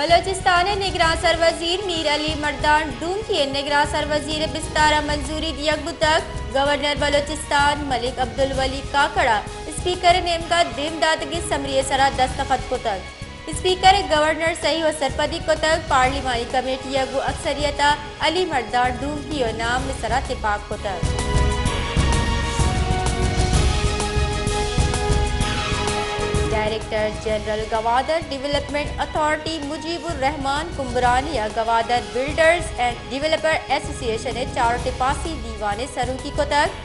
بلوچستان ءِ نگراں سروزیر میر علی مردان ڈونکی ءِ نگراں سروزیر ءِ بستار ءَ منظوری دیگ بوتگ۔ گورنر بلوچستان ملک عبدالولی کاکڑ ءَ اسپیکر ءِ نیمگ ءَ دیم داتگیں سمری ءِ سرا دستخط کتگ۔ اسپیکر ءَ گورنر سہی ءُ سرپدی کتگ۔ پارلیمانی کمیٹی ءَ گوں اکثریت ءَ علی مردان ڈونکی ءِ نام ءِ سرا تپاک کتگ۔ Director general Gwadar development authority Mujib ur Rehman Qambrani ءَ Gwadar builders and developer association ءِ چار ءُ ٹپاسی دیوان ءِ سروکی کتگ۔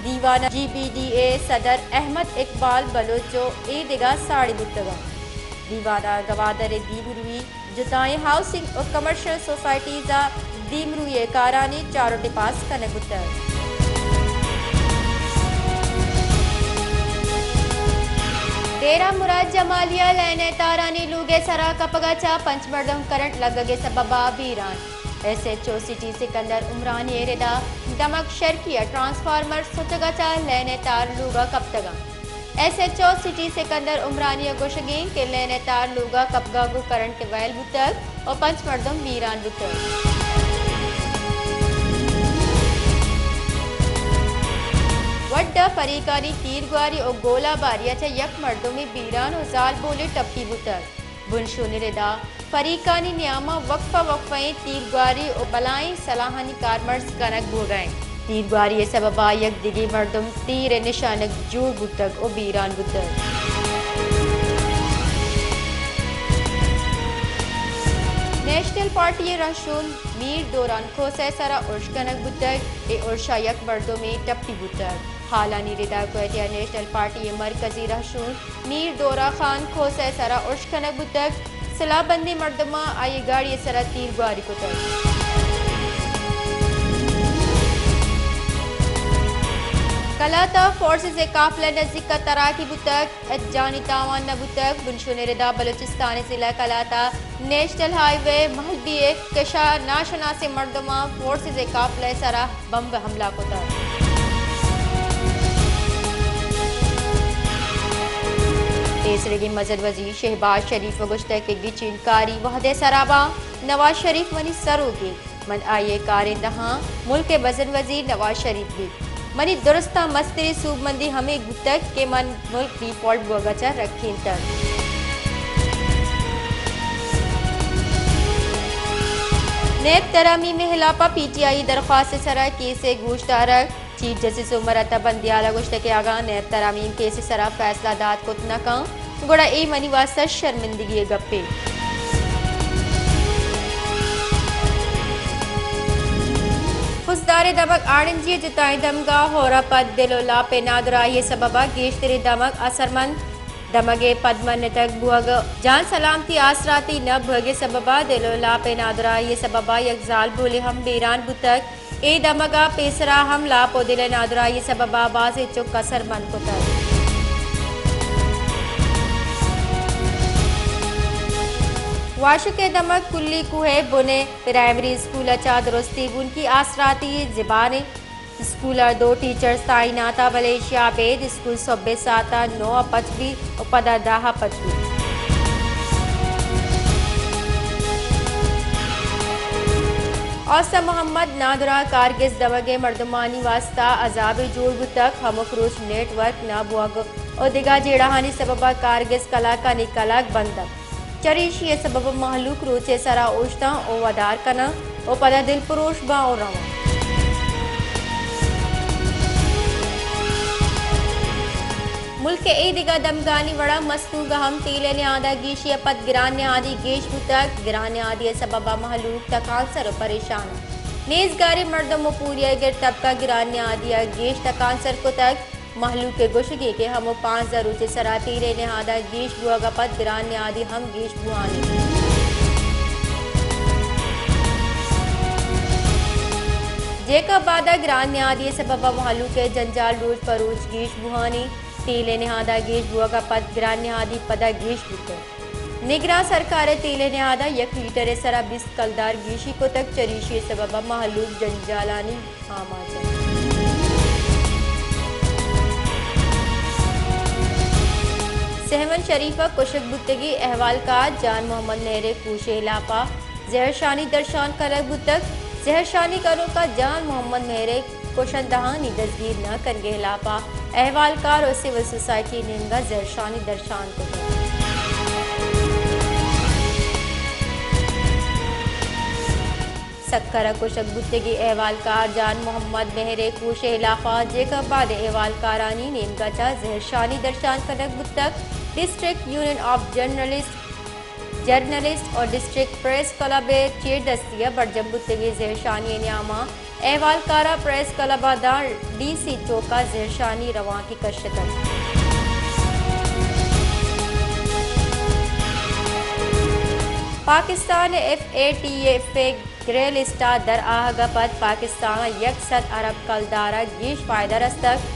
دیوان ءَ جی بی ڈی اے صدر احمد اقبال بلوچ ءُ اے دگہ ساڑی بوتگ انت۔ دیوان ءَ گوادر ءِ دیمروئی، جتائیں ہاؤسنگ ءُ کمرشل سوسائٹیز ءِ دیمروئی ءِ کارانی چار ءُ ٹپاس کنگ بوتگ۔ ڈیرہ مراد جمالی ءَ لین ءِ تارانی لوگ ءِ سرا کپگ ءَ چہ پنچ مردم کرنٹ لگگ ءِ سبب ءَ بیران۔ S H O city Sikandar Umrani ءِ ردا دمگ شرکی ءَ ٹرانسفارمر سچگ ءَ چہ لین ءِ تار لوگ ءَ کپتگ انت۔ S H O city Sikandar Umrani ءِ گوشگ انت کہ لین ءِ تار لوگ ءَ کپگ ءَ گوں کرنٹ ویل بوتگ ءُ پنچ مردم بیران بوتگ۔ وڈ ءَ فریقانی تیرگواری ءُ گولہ باری ءَ چہ یک مردمے بیران ءُ زالبولے ٹپی بوتگ۔ بنشون ءِ ردا فریقانی نیام ءَ وقفہ وقفہ ایں تیرگواری ءُ بلائیں سلاہانی کارمرز کنگ بوگ ءَ انت۔ تیرگواری ءِ سبب ءَ یک دگہ مردم تیر ءِ نشانگ جوڑ بوتگ ءُ بیران بوتگ۔ نیشنل پارٹی ءِ رہشون میر دوران کھوسہ ءِ سرا ارش کنگ بوتگ۔ اے ارش ءَ یک مردمے ٹپی بوتگ۔ ہالانی ردا کوئٹہ ءَ نیشنل پارٹی ءِ مرکزی رہشون میر دورہ خان کھوسہ ءِ سرا ارش کنگ بوتگ۔ سلاہ بندیں مردماں آئی ءِ گاڑی ءِ سرا تیر گواری کتگ۔ کلات ءَ فورسز ءِ قافلہ نزیک ءَ تراکی بوتگ، ہچ جانی تاوان نہ بوتگ۔ بنشون ءِ ردا بلوچستان ءِ ضلع کلات ءَ نیشنل ہائی وے مہلبی ءِ کش ءَ ناشناسیں مردماں فورسز ءِ قافلہ ءِ سرا بمب حملہ کتگ۔ پیسریگیں مزن وزیر شہباز شریف ءَ گوشتگ کہ گچین کاری وہد ءِ سرا باں، نواز شریف منی سروک انت، من آئی ءِ کارندہ آں، ملک ءِ مزن وزیر نواز شریف بیت۔ منی درستاں مستریں سوبمندی ہمے بوتگ کہ من ملک ڈیفالٹ بوگ ءَ چہ رکینتگ۔ نیب ترامیم ءِ ہلاپ ءَ پی ٹی آئی ءِ درخواست ءِ سرا کیس ءِ گوشدارگ۔ چیف جسٹس عمر عطا بندیال ءَ گوشتگ کہ اگاں نیب ترامیم کیس ءِ سرا فیصلہ دات کت نہ کنت، گڑا اے منی واستہ شرمندگی ءِ گپے۔ خضدار ءِ دمگ آڑنجی ءِ جتائیں دمگاں، ہور ءَ پد دل ءُ لاپ ءِ نادراہی ءِ سبب ءَ گیشتریں دمگ اثرمند۔ دمگ ءِ پدمنتگ بوگ ءُ جان سلامتی آسراتی نہ بوگ ءِ سبب ءَ دل ءُ لاپ ءِ نادراہی ءِ سبب ءَ یک زالبولے ہم بیران بوتگ۔ اے دمگ ءَ پیسرا ہم لاپ ءُ دل ءِ نادراہی ءِ سبب ءَ بازیں چک اثرمند کتگ۔ واشک ءِ دمگ کلی کوہ ءِ بن ءِ پرائمری اسکول ءَ چہ درستی بنکی آسراتی زبان ءِ اسکول ءَ دو ٹیچرز تعینات ءَ، بلے ایشی ءَ ابید اسکول سہب ءِ ساعت ءَ نو ءَ پچ بیت ءُ پدا دہ ءَ پچ بیت۔ اوستا محمد نادراہ کارگس دمگ ءِ مردمانی واستہ عذابے جوڑ بوتگ، ہمک روچ نیٹ ورک نہ بوگ ءُ دگہ جیڑہانی سبب ءَ کارگس کلاکانی کلاک بند ات۔ چریشی ءِ سبب ءَ مہلوک روچ ءِ سرا اوشتاں ءُ ودار کناں ءُ پدا دلپروش باں ءُ رواں۔ ملک ءِ اے دگہ دمگانی وڑا مستونگ ءَ ہم تیل ءِ نہاد ءَ گیشی ءَ پد گران نہادی گیش بوتگ۔ گران نہادی ءِ سبب ءَ مہلوک تکانسر ءُ پریشان انت۔ نیزگاریں مردم ءُ پوریائی گر طبقہ گران نہادی ءَ گیش تکانسر کتگ۔ مہلوک ءِ گوشگ انت کہ ہمک پانزدہ روچ ءِ سرا تیل ءِ نہاد ءَ گیش بوگ ءَ پد گران نہادی ہم گیش بوان انت۔ جیکب آباد ءَ گران نہادی ءِ سبب ءَ مہلوک ءِ جنجال روچ پہ روچ گیش بوان انت۔ تیل ءِ نہاد ءَ گیش بوگ ءَ پد گران نہادی پدا گیش بوتگ۔ نگراں سرکار ءَ تیل ءِ نہاد ءَ یک لیٹر ءِ سرا بیست کلدار گیشی کتگ، چریشی ءِ سبب ءَ مہلوک جنجالانی آماچ انت۔ سہمن شریف ء کشگ بوتگیں احوالکار جان محمد مہر ء کوش ء ہلاپ ء زہرشانی درشان کنگ بوتگ۔ زہرشانی کنوک ء جان محمد مہر ء کشندہانی دزگیر نہ کنگ ء ہلاپ ء احوالکار و سول سوسائٹی نیمگ ء زہرشانی درشان کتگ۔ سکھر ء کشگ بوتگیں احوالکار جان محمد مہر ء کوش ء ہلاپ ء جیکب آباد ء احوالکارانی نیمگ ء چہ زہرشانی درشان کنگ بوتگ۔ District union of journalist, journalist اور ڈسٹرکٹ پریس کلب ء چیردستی ء برجم بوتگیں زہرشانی ء نیام ء احوالکار ء پریس کلب ء داں ڈی سی چوک ء زہرشانی روانکی کشتگ۔ پاکستان ء ایف اے ٹی ایف ء گرے لسٹ ء در آہگ ء پد پاکستان ء یک سد ارب کلدار ء گیش فائدہ رستگ۔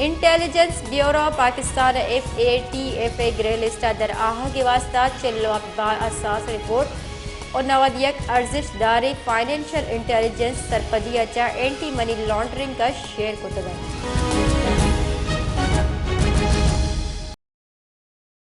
انٹیلیجنس بیورو پاکستان ء ایف اے ٹی ایف ء گرے لسٹ ء در آہگ ء واستہ چل ء ہپت بار حساس رپورٹ و نود یک ارزشت داریں فائنینشل انٹیلیجنس سرپدی ء چہ اینٹی منی لانڈرنگ ء شیئر کتگ انت۔